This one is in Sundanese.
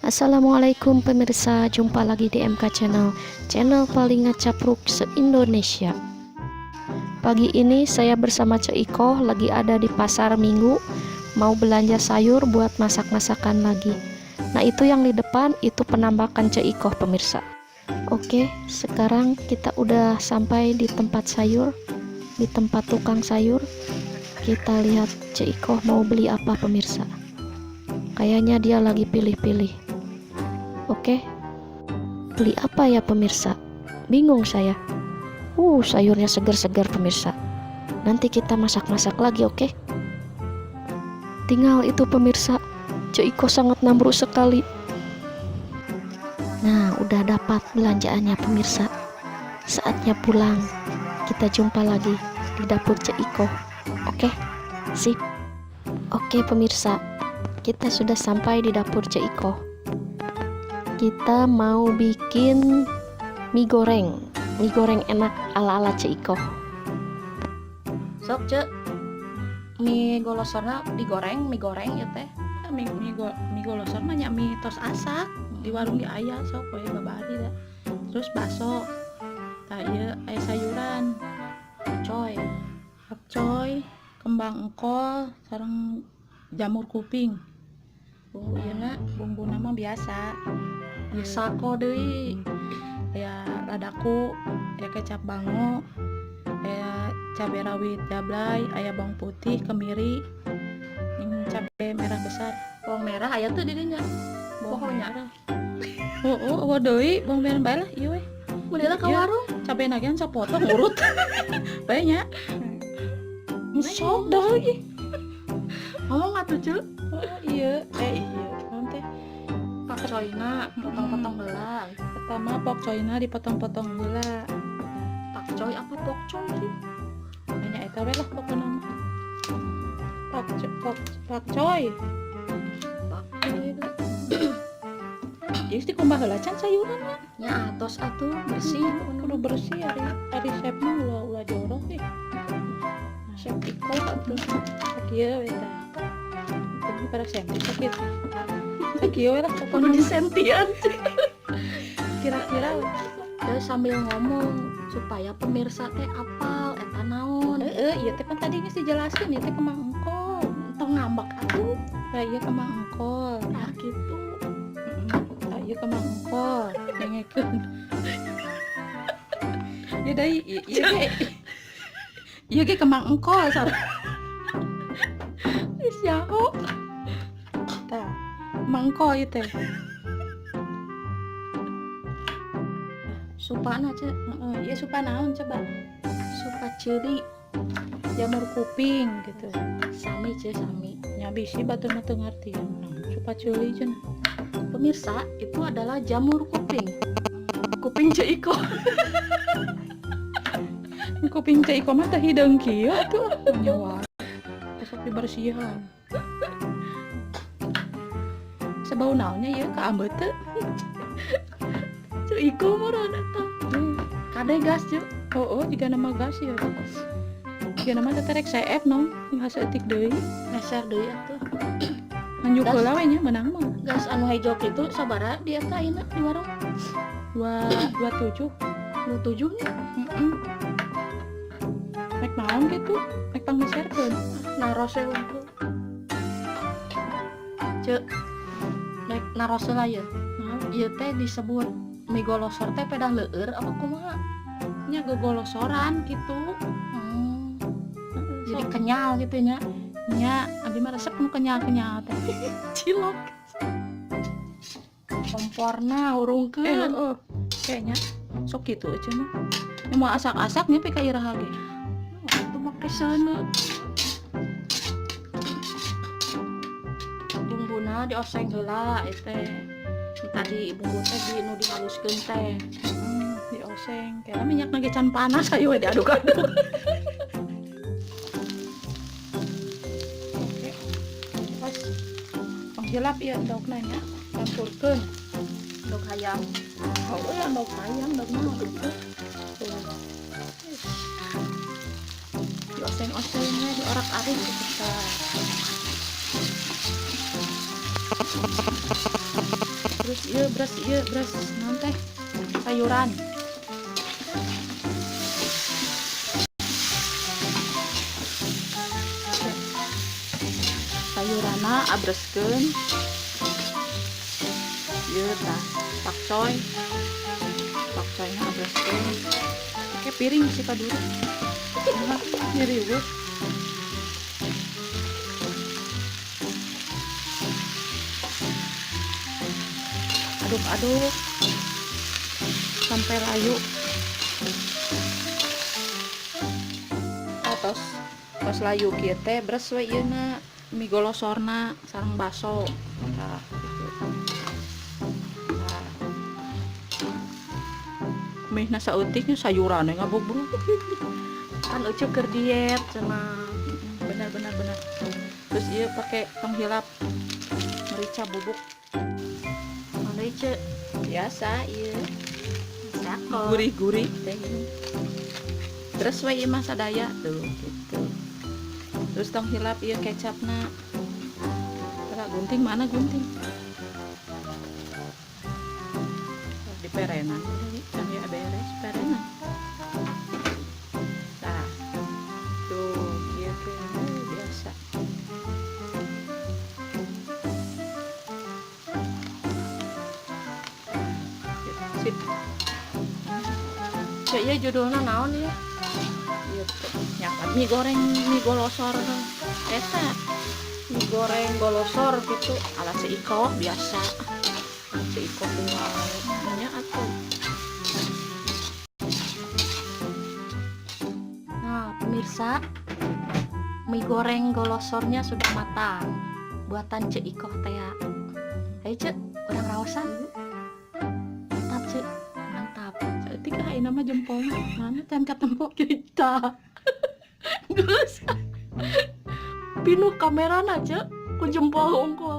Assalamualaikum pemirsa, jumpa lagi di MK Channel, channel paling ngacapruk se-Indonesia. Pagi ini saya bersama Ceu Ikoh lagi ada di pasar Minggu, mau belanja sayur buat masak-masakan lagi. Nah, itu yang di depan itu penambakan Ceu Ikoh pemirsa. Oke, sekarang kita udah sampai di tempat sayur, di tempat tukang sayur. Kita lihat Ceu Ikoh mau beli apa pemirsa. Kayaknya dia lagi pilih-pilih. Oke, beli apa ya pemirsa? Bingung saya. Sayurnya segar-segar pemirsa. Nanti kita masak-masak lagi, oke? Tinggal itu pemirsa. Ceu Ikoh sangat namruk sekali. Nah, udah dapat belanjaannya pemirsa. Saatnya pulang. Kita jumpa lagi di dapur Ceu Ikoh. Oke, sip. Oke pemirsa, kita sudah sampai di dapur Ceu Ikoh. Kita mau bikin mie goreng, mie goreng enak ala-ala Ceu Ikoh. Sok, Ceu, mie golosorna digoreng, mie goreng ya teh. Mie golosor mah nya mie tos asak di warung ge aya, sok we babari da. Terus bakso, tah ieu aya sayuran. Coy. Pakcoy, kembang engkol sareng jamur kuping. Oh ieu na bumbuna mah biasa. Ieu Sako deui. Aya ladaku, aya kecap bango, aya cabe rawit jablay, aya bawang putih, kemiri, jeung cabe merah besar. Bawang merah aya teu di dinya? Bawang Pokoknya. Merah. Oh, oh, deui bawang merah bae lah ieu we. Meulina ka Ieu warung. Cabe na ge sapotong urut. Bae nya. Sok deui. Ngomong atuh, Ceu. Oh, iya, eh iya, naon teh? Pakcoyna potong-potong heula. Pertama pokcoyna dipotong-potong heula. Pakcoy apa pokcoy sih? Nya eta we lah pokona mah. Pakcoy. Pakcoy itu. Jadi dikumbah heula can sayuran mah. Nya atos atuh bersih. Kudu bersih, ari ari chef mah ulah ulah jorok ih. Chef Ikoh atuh. Sakieu we tah. Ini pada senti sakit. Sakieu we lah Kudu pokona mah. Disentian. Kira-kira we. Ya, sambil ngomong supaya pemirsa teh apal eta naon. Heeh, ieu teh pan tadi geus dijelasin, ieu teh kembang engkol. Tong ngambek atuh. Tah, ieu kembang engkol. Tah kitu. Heeh. Tah, ieu kembang engkol. Dengekeun. Ya deui, ieu ge. Ieu ge kembang engkol sareng. Geus nyaho. Tah, kembang engkol ieu teh. Supana, Ceu. Heeh, ieu supa naon coba? Supa ceuli. Jamur kuping gitu. Sami, Ceu, sami. Nya bisi batur mah teu ngarti ya. Supa ceuli cenah. Pemirsa, itu adalah jamur kuping. Kuping Ceu Ikoh. Kuping Ceu Ikoh mah teh hideung kieu atuh. Nyawa. Besok dibersihan. Sebau naonnya ieu kaambeu teu? Ceu Ikoh mah eta. Kade gas, Ceu. Oh, jiga nama gas ya. Jiga nama teh rek CF nong, tinggal saeutik deui. Meser deui atuh. Nganjuk Gas. Heula we nya meunang mah. Gas anu hejo kitu sabaraha di eta ayeuna di warung? 2 27. 27 nya. Heeh. Rek naon kitu? Rek pangmeserkeun. Naros we unggul. Ceu. Rek naros heula ieu. Naon? Ieu teh disebut mie golosor teh pedah leueur apa kumaha? Nya gogolosoran gitu. Jadi kenyal gitu nya. Nya abdi mah resep nu kenyal-kenyal teh. Cilok. Komporna hurungkeun. Heeh. Kayaknya sok kitu aja mah. Nya mau asak-asak nya ka iraha ge. Itu make seuneu. Bumbuna dioseng heula ieu teh. Tadi bumbu teh di nu dihaluskeun teh. Dioseng. Kayaknya minyak ge can panas, ayo we diaduk-aduk. Oke. Pas. Tong hilap ieu endogna nya. Campurkeun. Endog hayam. Oh, iya endog hayam, endog naon gitu. Tuh. Dioseng-oseng we, diorak-arik gitu tah. Terus ieu beras naon teh? Sayuran. Sayuranna abreskeun. Ieu tah pakcoy. Pakcoyna abreskeun. Pakai piring sih kaduru. Nyeri. Aduk-aduk sampai layu. Atos tos layu kieu teh beres we ieu na mie golosorna sareng baso. Tah gitu. Tah. Mie na saeutik nya sayuran ngabobruk. Kan Ucu keur diet cenah. Benar benar benar. Terus ieu pakai tong hilap merica bubuk. Mana Ieu? Biasa ieu. Cakep. Gurih-gurih teh. Terus we ieu mah sadaya tuh gitu. Terus tong hilap ieu kecapna. Tara gunting, mana gunting? Di perenan can ya beres perenan. Tah. Tuh, kieu teh biasa. Sip. Cek, ieu judulna naon ieu? Ieu teh nyata mie goreng, mie golosor eta. Mie goreng golosor gitu. Ala Ceu Ikoh biasa. Ceu Ikoh kumaha nya atuh. Nah, pemirsa, mie goreng golosornya sudah matang. Buatan Ceu Ikoh teh ya. Ayo Cek, urang raosan. Mantap, Cek. Mantap. Saeutik ah ayeuna mah jempolna. Mana can katempo kita. Geus. Pinuh kamerana, Cek. Ku jempol unggul.